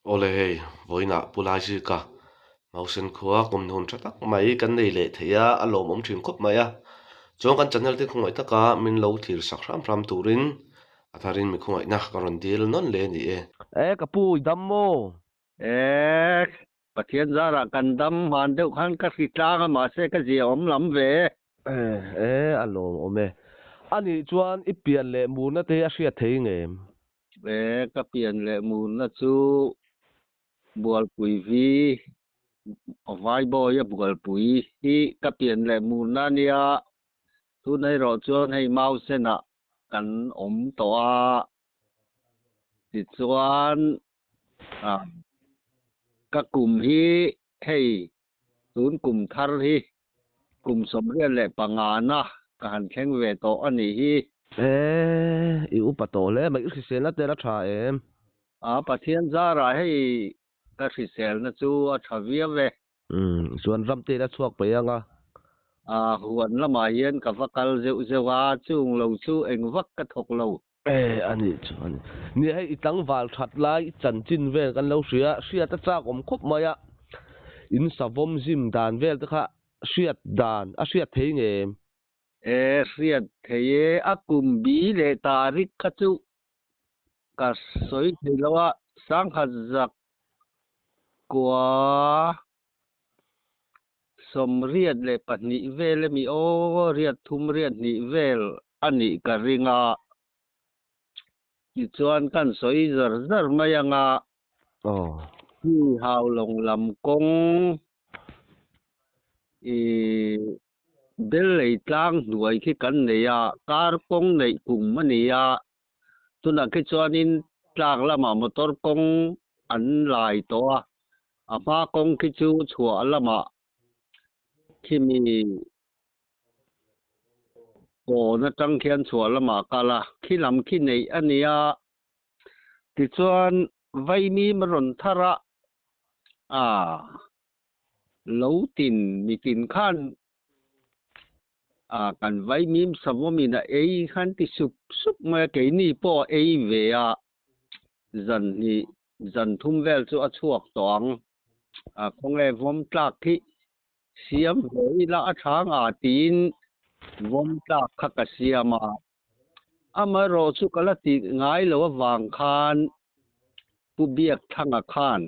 Awle hei, vawiinah Pu Laizika Mausen khua kum hun tha tak mai kan nei leh thei a, a lawmawm thin khawp mai a. Chuan kan channel te khawngaih taka min lo thlir sak hram hram turin a tharin mi khawngaihna ka rawn dil nawn leh a ni e. E ka pu i dam maw? E, Pathian zarah kan dam hman deuh khan ka hri tlang a mahse ka zia awm lam ve e. E, e a lawmawm e. Anih chuan i pian leh murna te hi a hriat thei ngem? E, ka pian leh murna chu Bualpui vi Vaibawia Bualpui hi ka pian leh murna a nia. Tunah erawh chuan hei Mausenah kan awm tawh a. Tichuan ka kum hi hei tun kum thar hi kum 25 na ka han thleng ve tawh a nih hi. E, i upa tawh hle mai, i hriselna te la tha em? A, Pathian zarah hei ka hriselna chu a tha viau e. Umm, chuan ram te ila chhuak peih ang a. A, huan lamah hian ka va kal zeuh zeuh a, chung lo chu eng vak ka thawk lo. E, a nih chu a ni. Nia hei i tlangval that lai i chanchin vel kan lo hria, hriat a chak awm khawp mai a, in savawm zim dan vel te kha hriat dan a hriat thei ngem? E, hriat thei e, a kum bi leh tarik kha chu ka sawi thei lo a, sangkhat zak kua 82 vel emi aw, riat thum riat hnih vel a nih ka ring a. Tichuan kan sawi zar zar mai ang a. Hi Haulawng lam kawng i bel lei tlang hnuai khi kan nei a, kar kawng neih kum a ni a. Tunah khi chuanin tlak lamah motor kawng an lai tawh a, a hma kawng khi chu chhuah lamah khimi kawn atang khian chhuah lamah a kal a, khi lam khi neih a ni a. Tichuan vaimim a rawn thar a, aa lo tin mitin khan A kan vaimim savawmin a ei khan ti sup sup mai a, keini pawh a ei ve a, zan hnih zan thum vel chu a chhuak tawh ang. A khawnge vawm tlak hi siam ve ila a tha nga tiin vawm tlak kha ka siam a, amaherawh chu ka la tih ngai lo avang khan Pu Biakthanga khan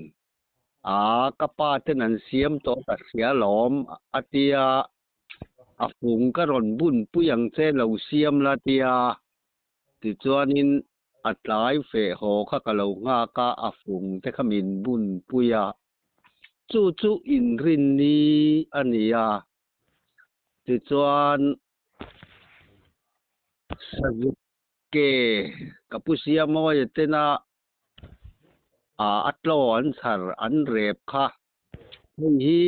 A, ka pa ten an siam tawh ka hria lawm a tia, a fung ka rawn bun pui ang che lo siam la tia, tichuanin a tlai feh haw kha ka lo nghak a, a fung te kha min bun pui a, chu chu inrinni a ni a, tichuan Sazuk ke ka pu Siamawia tena a tlaw an chhar an rep kha hei hi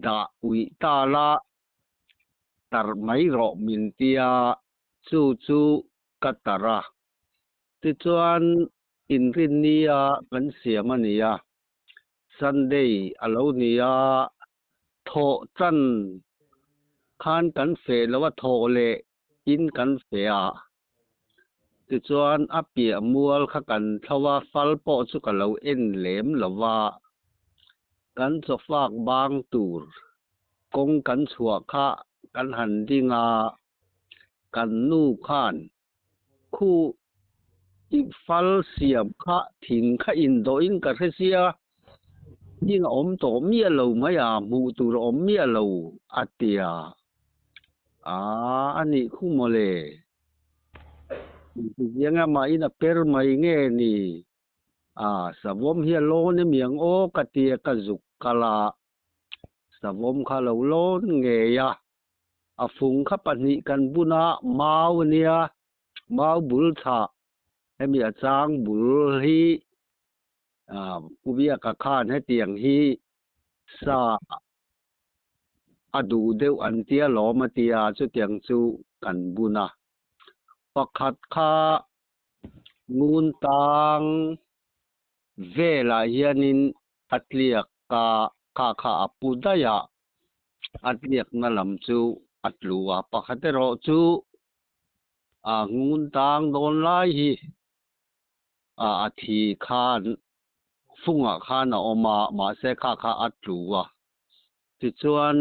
dah uih ta la tarh mai rawh min tia chu chu ka tarh a. Tichuan inrinnia kan siam a ni a, Sunday a lo ni a, thawh tan khan kan feh lo a thawh leh in kan feh a, tichuan a piah mual kha kan thlo a, fal pawh chu ka lo en lem lo va, kan chawfak bang tur kawng kan chhuah kha kan han ding a, kan nu khan khu i fal siam kha thing kha indawhin ka hre sia, hing a awm tawh miah lo mai a, hmuh tur a awm miah lo a ti a. Aa a nih khu mawle. Intiziang amahin a per mai nge ni? Aa savawm hi a lawn emi ang aw ka ti a, ka zuk kal a, savawm kha a lo lawn ngei a. A fung kha pahnih kan bun a, mau a nia, mau bul chhah, hemi a chang bul hi aa Pu Biaka khan hetiang hi sa a duh deuh an tia lawm a tia chutiang chu kan bun a. Pakhat kha ngun tang velah hianin a tliak a, kha kha a pu daih a, a tliakna lam chu a tlu a. Pakhat erawh chu a ngun tang dawn lai hi a thi khan. Fungah khan a awm a, mahse kha kha a tlu a. Tichuan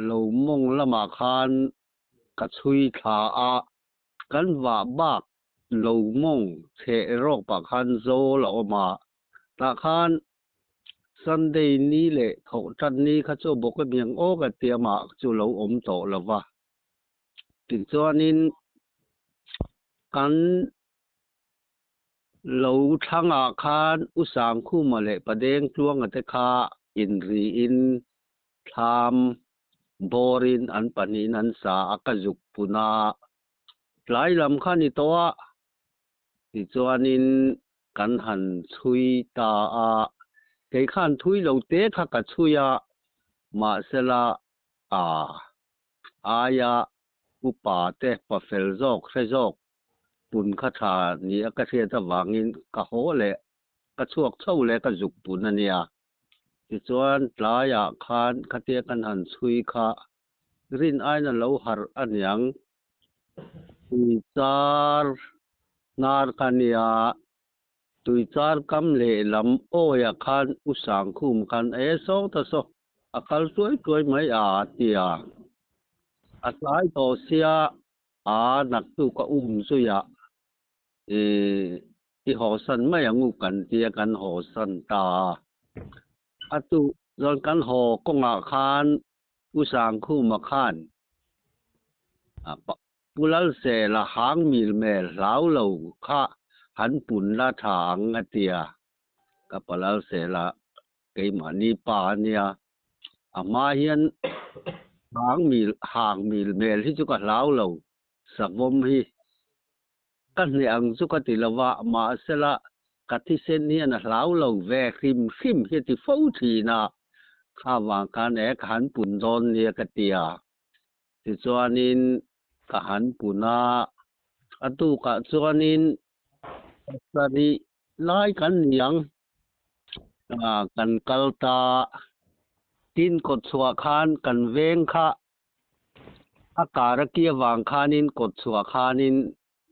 lo mawng lamah khan ka chhui thla a, kan vah bak lo mawng chheh rawk pah khan zawl a awm a, tah khan Sunday ni leh thawh tan ni kha chu bawk a miang awk a tia mah chu lo awm tawh lo va. Tichuanin kan Lo thlangah khan U Sangkhuma leh Padeng Tluanga te kha inriin thlam bawrin an pahnihin an sa a, ka zuk pun a, tlai lam kha ni tawh a, tichuanin kan han chhui ta a, kei khan thui lo te kha ka chhui a, mahsela a aia upa te pafel zawk hre zawk pun kha tha ni a ka hriat avangin ka haw leh ka chhuak chho leh ka zuk pun a nia. Tichuan tlaiah khan khatia kan han chhui kha rin aina lo harh a niang. Tuichar hnar kha nia, tuichar kam lehlam awiah khan U Sangkhum khan e sawng ta saw a kal tuai tuai mai a tia. A tlai tawh sia A naktu ka um zui a, i hawsan mai ang u kan tia kan hawsan ta a. A tu chuan kan haw kawngah khan U Sangkhuma khan Pu Lalsela hang mil mel hlau lo kha han pun la tha ang a tia. Ka pa Lalsela keimahni pa a nia. A hma hian hang mil hang mil mel hi chu ka hlau lo, savawm hi ka hneh ang chu ka ti lo va, mahsela ka thisen hian a hlau lo ve hrim hrim hi a ti fo thin a, kha vang khan e ka han pun dawn nia ka ti a, tichuanin ka han pun a, a tukah chuanin pasarih lai kan ni ang. Kan kal ta tin kawt chhuah khan kan veng kha a kar a ki avang khanin kawt chhuah khanin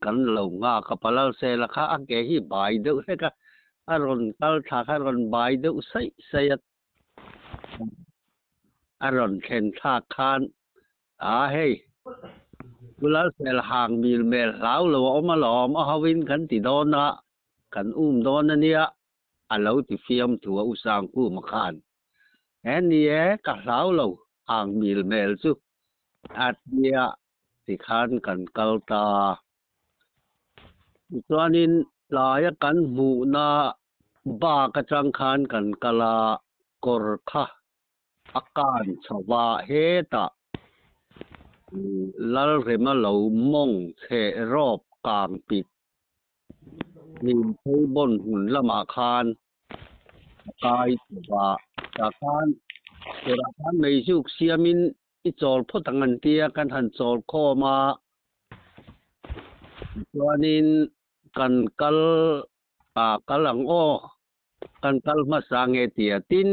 kan lo nghak a, Palal Sela kha a ke hi bai deuh hlek a, a rawn kal thla kha a rawn bai deuh saih saih a, a rawn thlen thlak khan a hei Palal Sel hang mil mel hlau lo a awm alawm a hovin kan ti dawn a. Kan um dawn a nia, a lo ti fiam thu a U Sangkuma khan. He ni e, ka hlau lo, hang mil mel chu a tia tikhan kan kal ta. Tichuanin tlaia kan hmuhna bak atang khan kan kal a, kawr kha a kan chho va, hetah Lalrema lo mawng chhe rawp kang pit Hnim phei bawn hmun lamah khan a kai tawh a, tah khan kawrah khan meizuk siamin i chawl phawt ang an tia kan han chawl khawm a, tichuanin kan kal ah kal ang aw, kan kal hmasa nge tia tin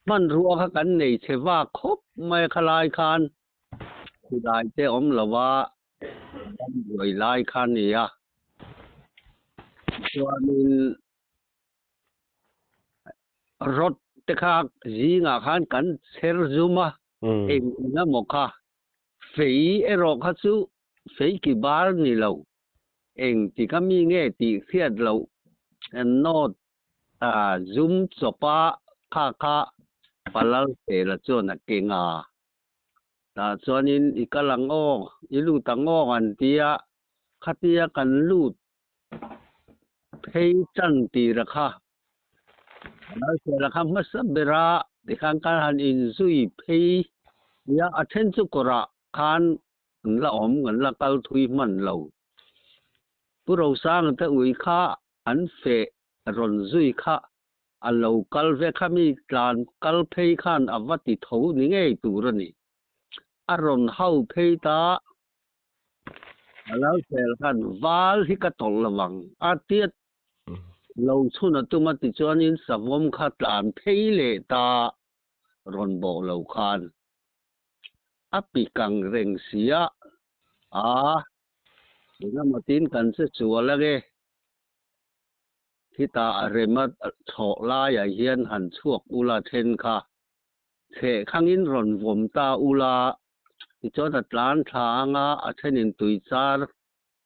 hmanrua kha kan nei chhe vak khawp mai a khalai khan khudai te awm lo a. Kan buai lai kha a ni a, chuanin rod te kha zingah khan kan chher zum a, eng eng emaw kha fei erawh kha chu fei ki bar ni lo, eng tik a mi nge tih hriat loh note zum chawpa kha kha Palal Sela chuan a keng a. Tah chuanin i kal ang aw, i lut ang aw an ti a, khatia kan lut phei chan tir a kha. Lalsela kha hmasa bera tikhan kan han inzui phei nia, a then chu kawrah khan an la awm, kan la kal thui hman lo. Pu Rosanga te ui kha an feh rawn zui kha A lo kal ve kha mi tlan kal phei khan a va ti tho ni ngei tur a ni. A rawn hau phei ta a lo sel khan val hi ka tawlh lo ang a tia lo chhun a tum a tichuanin savawm kha tlan phei leh ta rawn bawh lo khan a pi kang reng si a, a engemaw tin kan che chual ange. Khitah rema chhawh laiah hian han chhuak ula then kha chheh khangin rawn vawm ta ula, tichuan a tlan thla anga a thenin tui char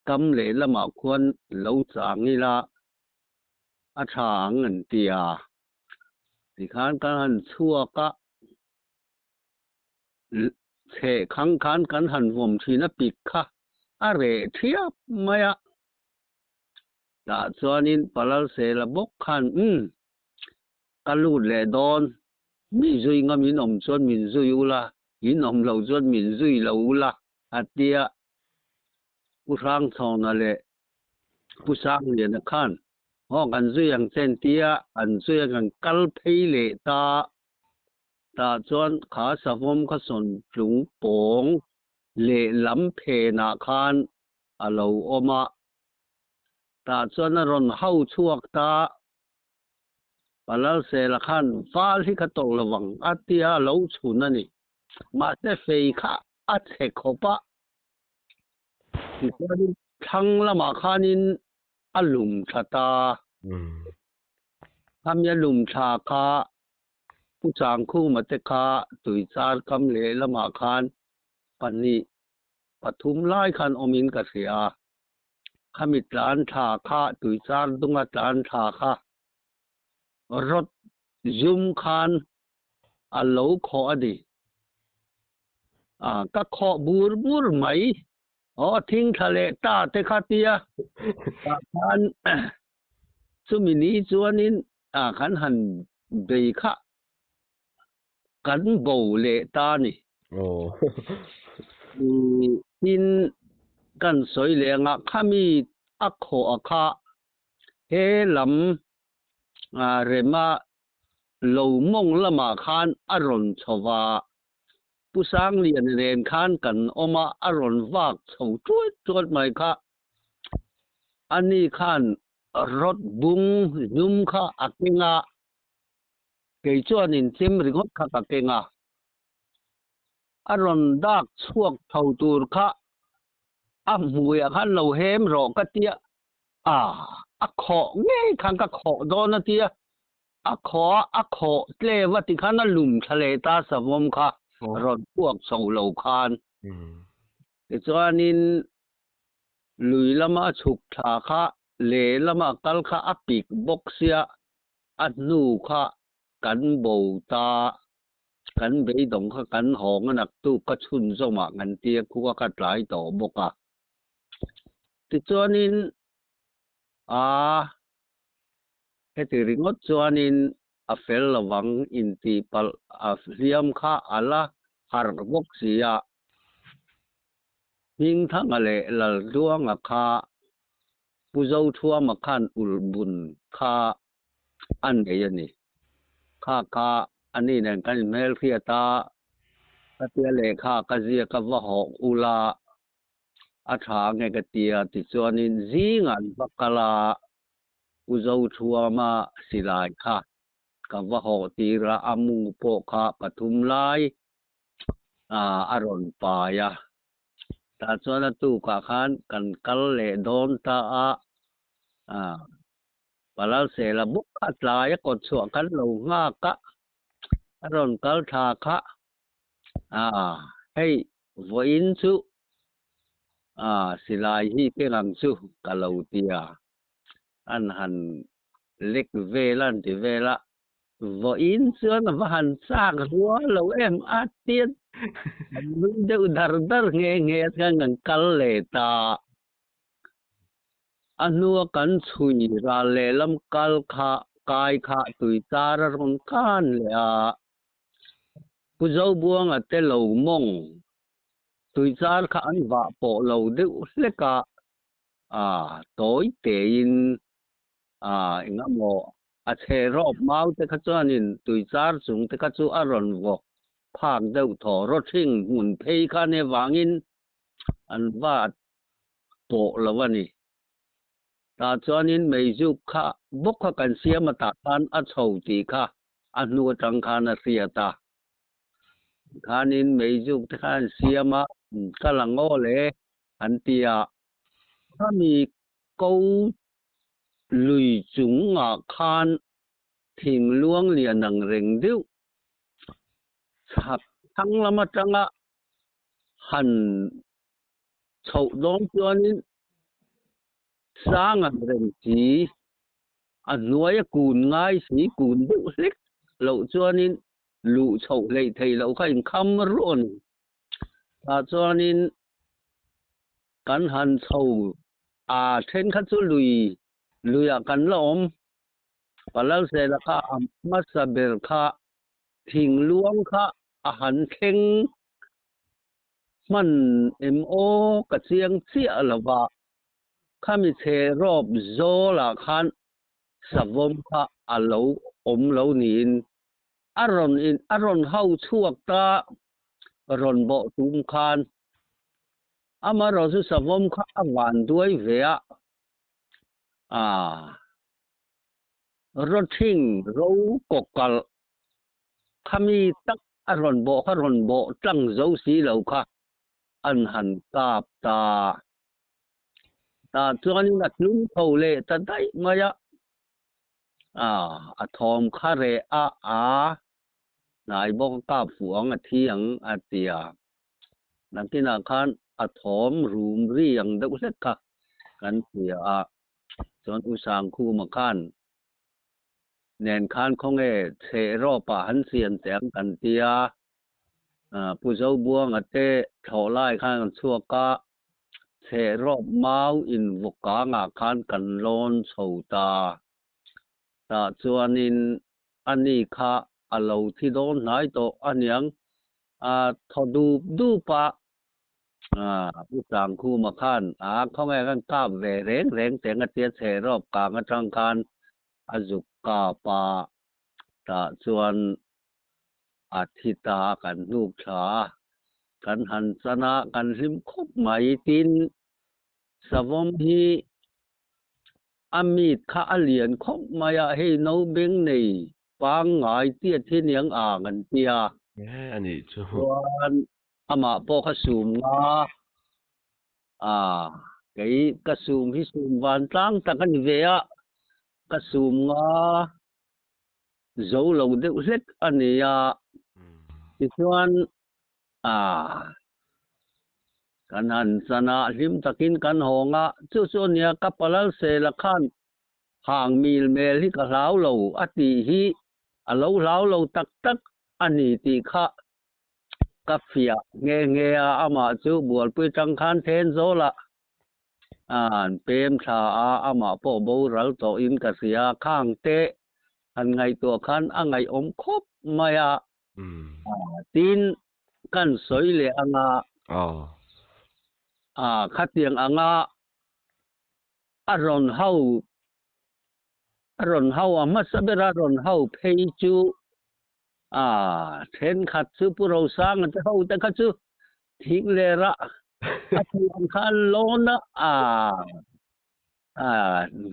kam lehlamah khuan lo chang ila a tha ang an ti a. Tikhan kan han chhuak a, chheh khang khan kan han vawm thin a pik kha a reh thiap mai a. Tah chuanin Palalsela bawk khan, Umm, ka lut leh dawn, mi zui ngam in awm chuan min zui ula, in awm lo chuan min zui lo ula, a tia. Pu Hrangchhawna leh Pu Sangliana khan, Aw, kan zui ang che an tia, an zui a kan kal phei leh ta. Tah chuan kha savawm kha sawn tlung pawng lehlam phenah khan a lo awm a, tah chuan a rawn hau chhuak ta. Palalsela khan val hi ka tawh lo vang a tia a lo chhun a ni. Mahse fei kha a chhe khawp a, tichuanin thlang lamah khanin a lum thla ta. Khami a lum thla kha Pu Changkhuma te kha tuichar kam lehlamah khan pahnih pathum lai khan awmin ka hria. Khami tlan thla kha tuichar dunga tlan thla kha rawt zum khan a lo khawh a ni. A ka khawh bur bur mai. Aw thing thla leh ta te kha tia tah khan chumi ni chuanin a kan han bei kha kan bo leh ta a ni. Tin, kan sawi leh anga khami a khawh a kha he lam rema lo mawng lamah khan a rawn chho va, Pu Sanglian nen khan kan awm a, a rawn vak chho tuat tuat mai kha. Ani khan rawt bung zum kha a keng a, Kei chuanin chem ringawt kha ka keng a, a rawn dak chhuak tho tur kha a hmuiah khan lo hem rawh ka tia, a a khawh ngei khan ka khawh dawn a tia, a khawh a, a khawh tlem a tikhan a lum thla leh ta savawm kha rawn chhuak chho lo khan. Tichuanin lui lama chhuk thla kha lehlam a kal kha a pik bawk sia, a hnu kha kan bo ta, kan beidawng kha kan hawng a naktuk ka chhun zawmah kan tia khua ka tlai tawh bawk a. Tichuanin a heti ringawt chuanin a fel lovang intih palh a hliam kha a la harh bawk si a. Hmingthanga leh Laltluanga kha Pu Zothuama khan ulhbun kha a nei a ni. Kha kha a ni nen kan inhmelhriat a, ka tia lehkha ka ziak a va hawh ula a tha nge ka tia tichuanin zingah an va kal a, Pu Zothuama silai kha ka va hawh tir a, a mu pawh kha pathum lai a rawn pai a. Tah chuan a tukah khan kan kal leh dawn ta a, Palalsela bawk kha a tlai a kawt chhuah kan lo nghak a, a rawn kal thla kha, hei vawiin chu silai hi keng ang chu ka lo ti a, an han lek vel a an ti vel a, Vawiin chuan a va han chak rual lo em a tiat an nui deuh dar dar nghe nghe a chuan kan kal leh ta. A hnua kan chhui ral lehlam kal kha kai kha tui char a rawn kan leh a. Pu Zobuanga te lo mawng tui char kha an vah pawh lo deuh hlek a, a tawi tein a engemaw A chhe rawp mau te kha chuanin tui char chung te kha chu a rawn vawk phak deuh thaw rawthing hmun phei kha nia vangin an va pawh lo a ni. Tah chuanin meizuk kha bawk kha kan siam a tah khan a chho tih kha a hnu atang khan a hriat a. Khanin meizuk te kha an siam a, ka la ngaw le an ti a. Khami ko. Lui chungah khan thing luang lian ang reng deuh chhak thlang lam atanga han chhoh dawn chuanin sang ang reng si, a hnuaia kun ngai si, kun deuh hlek loh chuanin luh chhoh hleih theih loh kha inkham ruah a ni. Tah chuanin kan han chho a thenkhat chu lui luiah kan la awm. Palalsela kha a hmasa ber kha thing luang kha a han thleng hman em aw ka chiang chiah lo va, khami chhe rawp zawlah khan savawm kha a lo awm lo niin a rawn in a rawn hau chhuak ta rawn bawh tum khan amaherawh chu savawm kha a van duai ve a, ah rawthing ro kawkalh khami tak a rawn bawh kha rawn bawh tlang zo si lo kha an han kap ta. Tah chuanin a tlung tho leh ta daih mai a. A thawm kha reh a a hnai bawk a kap fuh ang a thi ang a ti a. Nakinah khan a thawm rum ri ang deuh hlek kha kan hria a. Chuan U Sangkhuma khan nen khan khawnge chheh rawpah han siam teh ang kan ti a. Pu Zobuanga te thlawh lai khan kan chhuak a. Chheh rawp mau in vawkangah khan kan lawn chho ta. Tah chuanin ani kha a lo thi dawn hnai tawh aniang a thaw dup dup a. U Sangkhuma khan a khawnge khan kap ve reng reng teng a tia chheh rawp kang atang khan a zuk kap a. Tah chuan a thi ta a kan hnuk thla a, kan han chan a, kan hlim khawp mai. Tin, savawm hi a mit kha a lian khawp mai a, hei naubeng nei pangngai tiat hi niang ang an ti a. Nge a nih chu. Chuan amah pawh kha sum nga a, kei ka sum hi sum vantlang tak a ni ve a, ka sum nga. Zo lo deuh hlek a ni a, tichuan ah kan han chan a, hlim takin kan hawng a, chu chu a nia ka palal sela khan hang mil mel hi ka hlau lo a tih hi a lo hlau lo tak tak a ni tih kha ka fiah nghe nghe a, amah chu bualpui tang khan then zawl a. An pem thla a, amah pawh boral tawhin ka hria. Khang te han ngaihtuah khan a ngaihawm khawp mai a. Tin, kan sawi leh anga khatiang anga a rawn hau a rawn hau a hmasa bera rawn hau phei chu Thenkhat chu Pu Rosanga te ho te kha chu thing ler a a thiam kha an lawn a,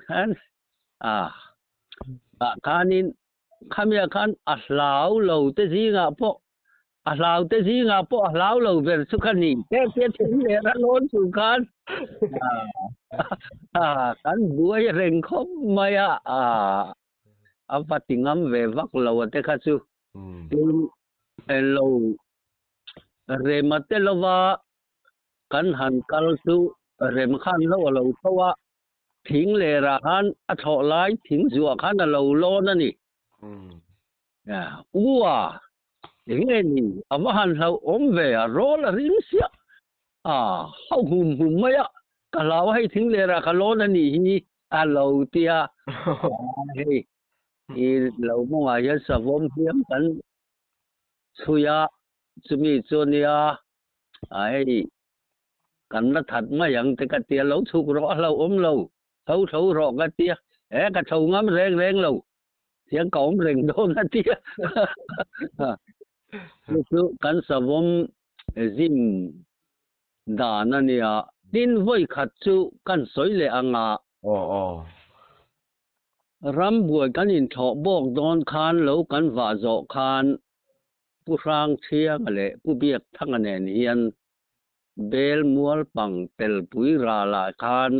khan tah khanin khamiah khan a hlau lo te zingah pawh a hlau te zingah pawh a hlau lo ber chu ka ni te tia thing ler a lawn chung khan kan buai reng khawp mai a. A va ti ngam ve vak lo a te kha chu. Tin, elo rema te lova kan han kal chu rem khan lo a lo tho a, thing lerah khan a thlawh lai thing zuah khan a lo lawn a ni. Ua, enge ni a va han hlauhawm ve a, rawl a ring siah a, hau hum hum mai a, ka hlau a hei thing lerah ka lawn a nih hi a lo ti a, hei i lo mawngah hian savawm hliam kan chhui a, chumi chu nia hei kan la that mai ang te ka ti a, lo chhuk rawh a hlauhawm lo, tho tho rawh ka ti a, e ka tho ngam reng reng lo. Thiang ka awm reng dawn a tia. Chu chu kan savawm zim dan a nia. Tin vawi khat chu kan sawi leh ang a. Aw aw. Rambuai kan inthlawh bawk dawn khan lo kan vah zawh khan Pu Hrangchhianga leh Pu Biakthanga nen hian Bel mual pang telpui ralah khan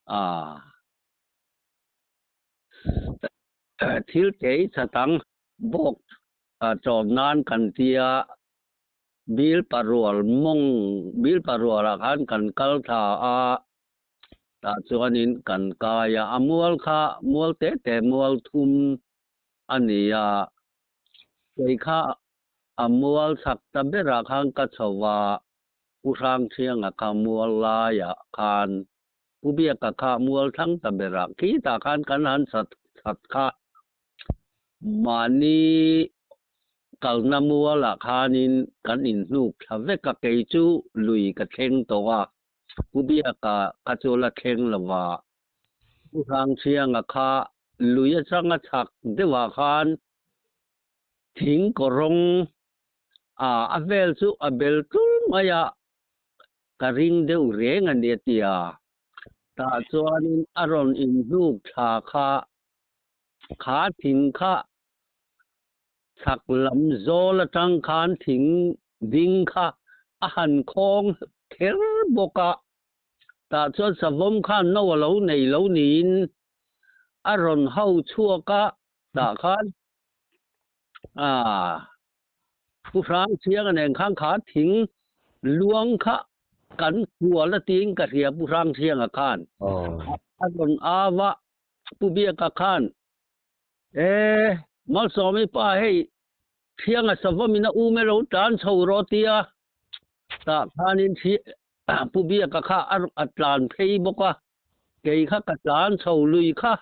a. Thil tei chatang bawk chawm nan kan tia Bil parual mawng bil parualah khan kan kal thla a, tah chuanin kan kai a, a mual kha mual te te mual thum a ni a, kei kha a mual chhak ta berah khan ka chho a, Pu Hrangthianga kha mual laiah khan Pu Biaka kha mual thlang ta berah khitah khan kan han chat chat kha. Mahni kalna mualah khanin kan inhnuk thla vek a, kei chu lui ka thleng tawh a, Pu Biaka kha chu la thleng lo va. Pu Hrangchhianga kha lui atanga chhak deuhah khan thing kawrawng a a vel chu a bel tul mai a, ka ring deuh reng a ni a ti a. Tah chuanin a rawn inhnuk thla kha Kha thing kha chhak lam zawl atang khan thing ding kha a han khawng kher bawk a, tah chuan savawm khan no a lo nei lo niin a rawn ho chhuak a, tah khan ah Pu Hrang Chianga nen khan kha thing luang kha kan kual a tiin ka hria Pu Hrang Chianga khan a rawn au a. Pu Biaka khan, E, Malsawmi pa hei Thianga savawmin a um e lo tlan chho rawh tia tah khanin Pu Biaka kha a tlan phei bawk a, kei kha ka tlan chho lui kha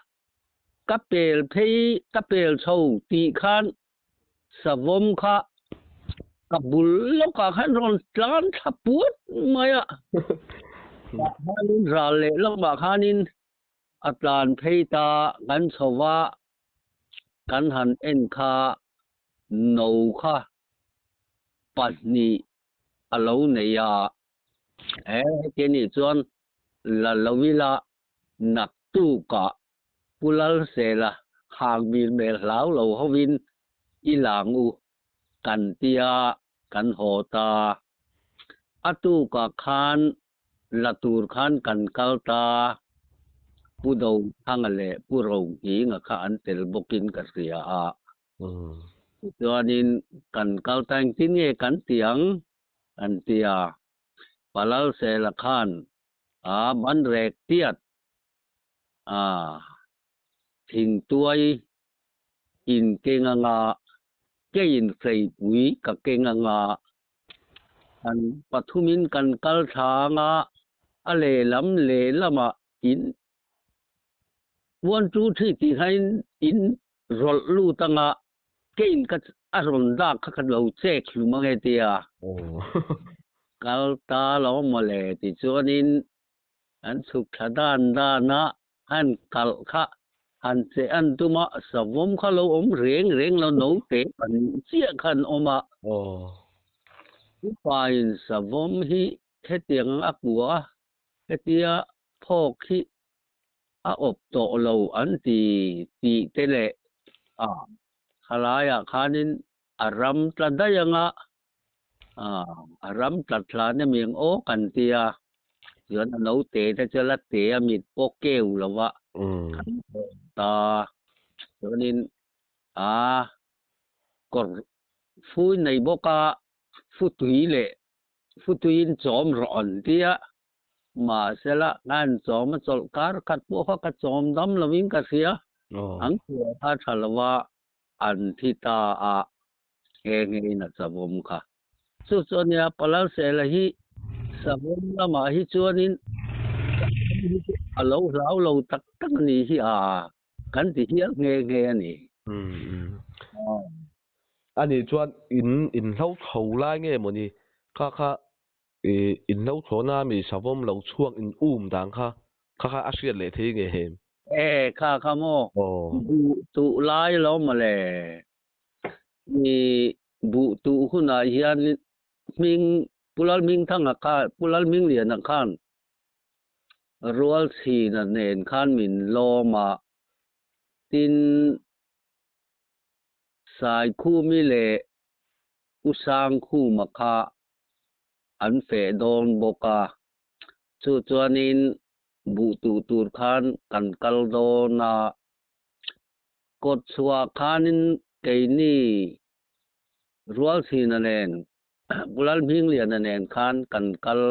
ka pel phei ka pel chho tih khan savawm kha ka bul lawkah khan rawn tlan thla puat mai a, tah khanin ral leh lamah khanin A tlan phei ta kan chho va, kan han en kha no kha pahnih a lo nei a. He heti anih chuan la lo ila naktukah Pu Lalsela hang mil mel hlau lo hovin i lang u kan tia kan haw ta. A tukah khan La tur khan kan kal ta, Pu Dothanga leh Pu Rohminga kha an tel bawkin ka hria a. Tichuanin kan kal ta engtin nge kan ti ang? An ti a. Palalsela khan a ban rek tiat a, thingtuai in keng anga keiin hreipui ka keng anga Kan pathumin kan kal thlang a, a lehlam lehlamah in one two three tih khan in rawlh lut anga keiin ka a rawn dak kha ka lo chek hlum ange tia kal ta lo mawle tichuanin an chhuk thla dan dan a. Han kalh kha han che an tum a, savawm kha lo awm reng reng lo, naute pahnih chiah kha an awm a. Upain savawm hi hetiang a kua a, hetia phawk hi a awp tawh lo an ti tih te leh a, khalaiah khanin a ram tla daih ang a, a ram tla thlan emi ang aw kan ti a, chuan a naute te chu la te a mit pawh keu lo va kan hawng ta, chuanin a kawr fui nei bawk a futui leh futuiin chawm rawh an ti a, mahsela khan chawm a chawlh kar khat pawh kha ka chawm dam lovin ka hria, an khual kha tha lo va an thi ta a. Nge nge in a savawm kha. Chu chu ania Palalsela hi savawm lamah hi chuanin savawm hi chu a lo hlau lo tak tak a nih hi a kan ti hial nghe nghe a ni. Ani chuan in in hlo tho lai nge mawni kha kha in hlo thlawna mi savawm lo chhuak in um dan kha kha kha a hriat leh thei nge hem? E kha kha maw buh tuh lai lo mawle. I buh tuh hunah hian hming Pu Lalhmingthanga kha Pu Lalhmingliana khan Rualchhina nen khan min lawm a, tin Saikhumi leh U Sangkhuma kha an feh dawn bawk a, chu chuanin buh tuh tur khan kan kal dawn a. Kawt chhuah khanin keini Rualchhina nen Pu Lalhmingliana nen khan kan kal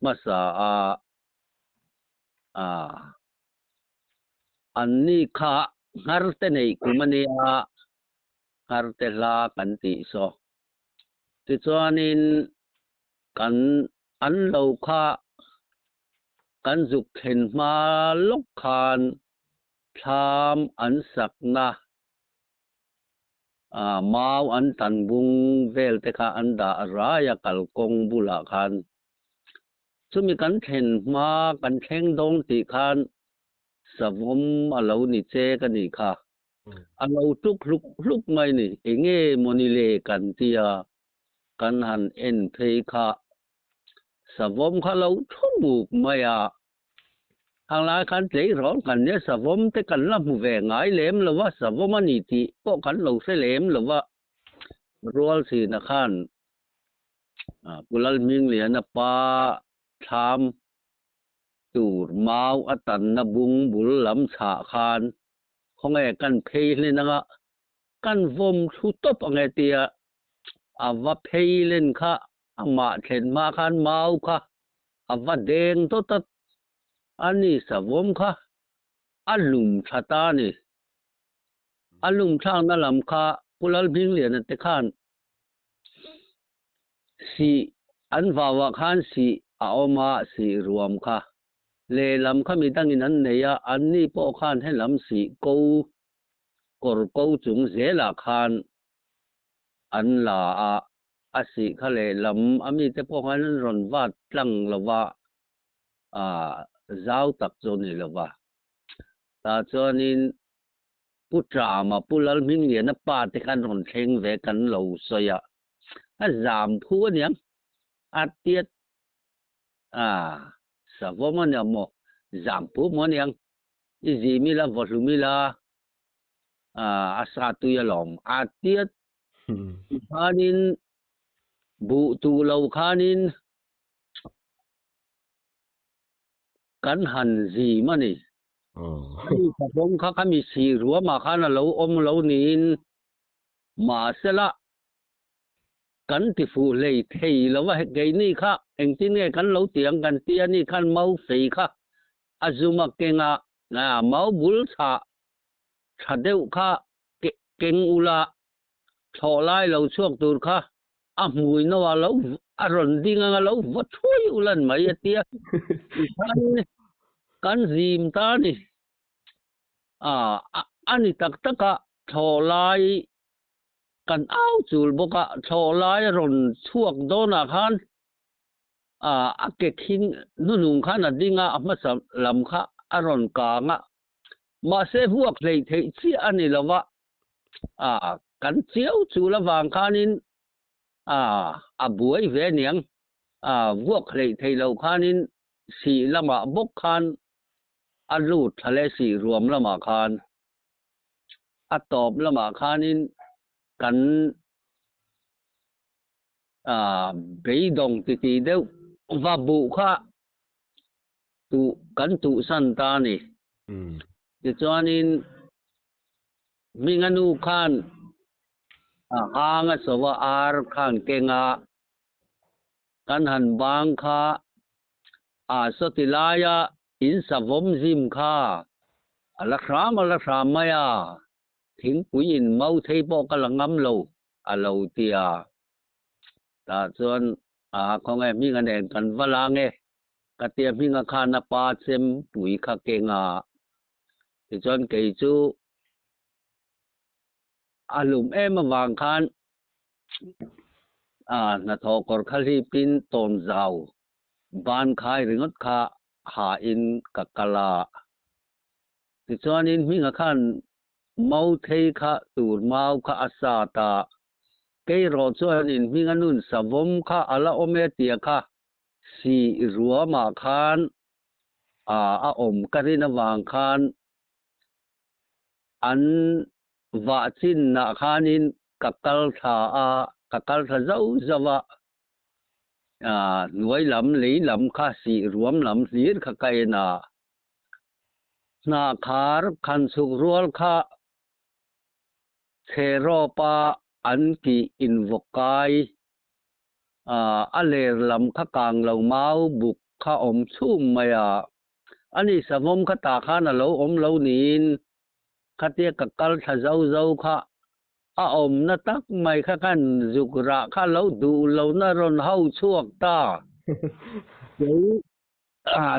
hmasa a, ah anni kha nghar te neih kum a nia, nghar te hla kan tih saw. Tichuanin kan an lo kha kan zuk thlen hma lawk khan thlam an sakna ah mau an tan bung vel te kha an dah rai a kalkawng bulah khan. Chumi kan thlen hma kan thleng dawng tih khan savawm a lo ni che ka nih kha. A lo tuk hluk hluk mai ni. Enge mawni le kan tia kan han en phei kha savawm kha lo thu muk mai a. Hang lai khan tleirawl kan nia savawm te kan la hmu ve ngai lem lo va, savawm a ni tih pawh kan lo hre lem lo va. Rual chhina khan Pu Lalhmingliana pa thlam tur mau a tanna bung bul lam chhah khan khawnge kan phei hlen anga kan vawm thlu tawp ange tia a va phei len kha amah thlen hma khan mau kha a va deng dawt a, a ni savawm kha a lum tha ta a ni. A lum thlakna lam kha Pu Lalhmingliana te khan Sih an vauah khan sih a awm a, sih ruam kha. Lehlam kha midangin an nei a, anni pawh khan helam sih ko kawr ko chung zelah khan an la a, a sih kha lehlam a mite pawh khan an rawn vat tlang lo va, ah zau tak chu a ni lo va. Tah chuanin Pu Trama, Pu Lalhmingliana pa te khan rawn thleng ve kan lo sawi a, a zam phu a niang, a tiat a savawm a nia maw, zam phu maw a niang, i zim ila vaw hlum ila a sa tui alawm, a tiat khanin buh tuh lo khanin kan han zim a ni. Ani savawm kha ka mi sih ruamah khan a lo awm lo niin mahsela kan ti fuh hlei thei lo a, keini kha engtin nge kan lo ti ang kan ti a ni khan mau fei kha a zum a keng a, mau bul chhah tha deuh kha keng ula thlawh lai lo chhuak tur kha a hmui no a lo a rawn ding anga lo va thuai ulan mai a tia tikhan kan zim ta a ni a a ni tak tak a thlawh lai kan au chul bawk a thlawh lai a rawn chhuak dawnah khan a a ke khing hnuhnung khan a ding a a hmasa lam kha a rawn kang a mahse vuak hleih theih chiah a ni lo va. A kan chiau chul avang khanin a a buai ve aniang a vuak hleih thei lo khanin sih lamah bawk khan a lut thla leh sih ruam lamah khan a tawp lamah khanin kan a beidawng titih deuh va buh kha tuh kan tuhsan ta a ni. Tichuanin Hminga nu khan a hang a so a, ar khan keng a, kan han bang kha a sawti laia in savawm zim kha a la hram a la hram mai a, thingpui in mau thei pawh ka la ngam lo a lo ti a. Tah chuan a khawnge Hminga nen kan va la nge ka tia Hminga khan a pa chempui kha keng a. Tichuan kei chu a hlum em avang khan a hnathawh kawr kha hlipin tawn zau ban khai ringawt kha ha in ka kal a. Tichuanin Hminga khan mau thei kha tur mau kha a sat a, kei rawh chuanin Hminga nun savawm kha a la awm e tia kha sih ruamah khan a awm ka rin avang khan an vah chinah khanin ka kal thla a, ka kal thla zauh zauh a, hnuai lam lei lam kha sih ruam lam hlir kha ka en a, hnah khar khan chhuk rual kha. Chherawpa an tih invawkai a ler lam kha kang lo mau buk kha awm chhum mai a. Ani savawm kha tah khan a lo awm lo niin khatia ka kal thla zo zo kha a awmna tak mai kha khan zuk rah kha lo duh lohna rawn ho chhuak ta. Kei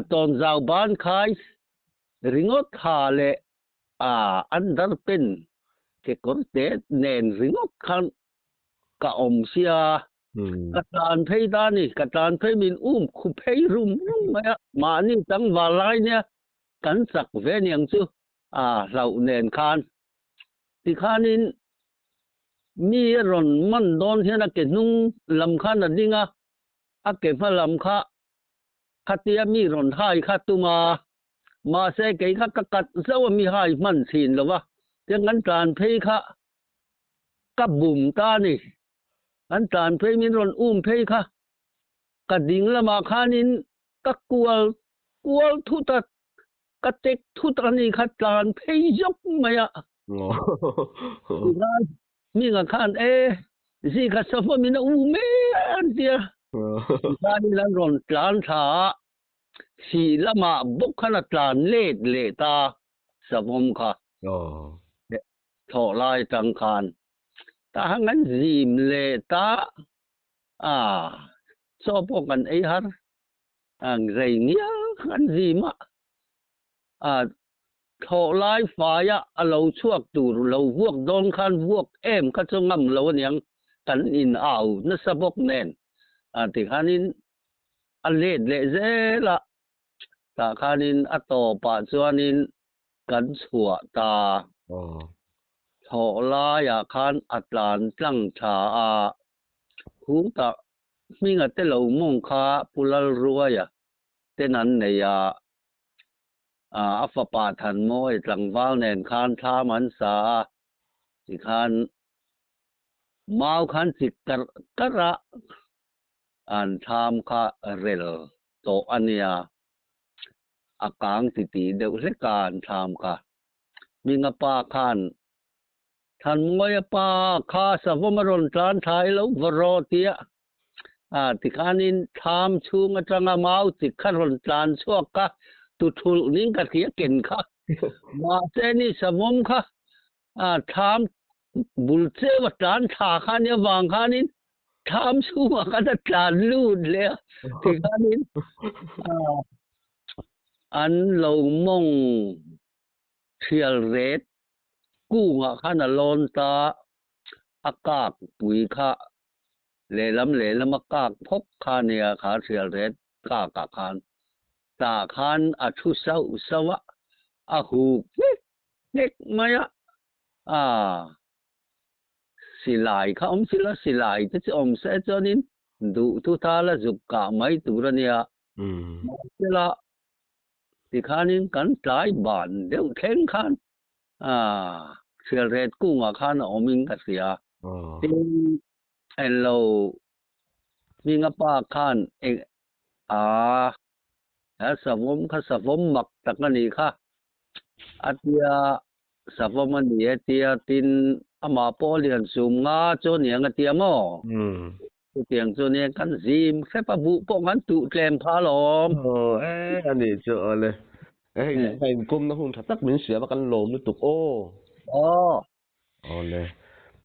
tawnzau ban khai ringawt tha leh under pen kekawr te nen ringawt khan ka awm sia. Ka tlan phei ta ni, ka tlan phei min um khu phei rum rum mai a, mahni tlangval lai nia kan chak ve niang chu hlauh nen khan. Tikhanin mi a rawn man dawn hian a ke hnung lam khan a ding a, a ke hma lam kha khatia mi rawn hai kha tum a, mahse kei kha ka kat zauh a mi hai hman thin lo va, tiang kan tlan phei kha ka bum ta a ni. Kan tlan phei min rawn um phei kha ka ding lamah khanin ka kual kual thut a, Ka tek thut a ni kha tlan phei zawk mai a. Tikhan Hminga khan e zi kha safa min a u mek an ti a. Tikhanin an rawn tlan thla a, sih lamah bawk khan a tlan let leh ta savawm kha. Thawh lai atang khan tah an zim leh ta a, chaw pawh kan ei har. Ang rei ngial an zim a, a thlawh lai faia a lo chhuak tur lo vuak dawn khan vuak em kha chu ngam lo aniang kan in au nasa bawk nen a tikhanin a let leh zel a, tah khanin a tawpah chuanin kan chhuah ta. Thlawh laiah khan a tlan tlang tha a, khutah Hminga te lo mawng kha Pu Lalruaia ten an nei a, a fapa Thanmawi tlangval nen khan thlam an sa a, tikhan mau khan chik karh karh a, an thlam kha rel tawh a nia, a kang titih deuh hlek a an thlam kha. Hminga pa khan Thanmawia pa kha savawm a rawn tlan thla i lo va rawh tia a tikhanin thlam chhung atanga mau chik kha rawn tlan chhuak kha tuthulh ning ka hria ken kha mahse ni savawm kha a thlam bul cheu a tlan thla kha nia vang khanin thlam chhungah khan a tlan lut leh a tikhanin an lo mawng thial ret Kungah khan a lawn ta, a kak pui kha lehlam lehlam a kak phawk kha nia kha hrial ret kak ah khan tah khan a thu sauh sauh a, a huk nghek nghek mai a, aa silai kha awm sila silai te chu awm se chuanin duh thu thal a zuk kah mai tur a nia, mahsela Tikhanin kan tlai ban deuh thleng khan Sialret kungah khan a awmin ka hria. Tin, englo hminga pa khan eng a he savawm kha savawm mak tak a nih kha a tia savawm a ni e tia tin amah pawh a lian sum nga chu a niang a tia maw? Chutiang chu nia kan zim hrep a buh pawh kan tuh tlem pha alawm. Aw e a nih chu awle. E hei ka inkumna hun tha tak min siam a kan lawm lutuk aw. Aw. Awle.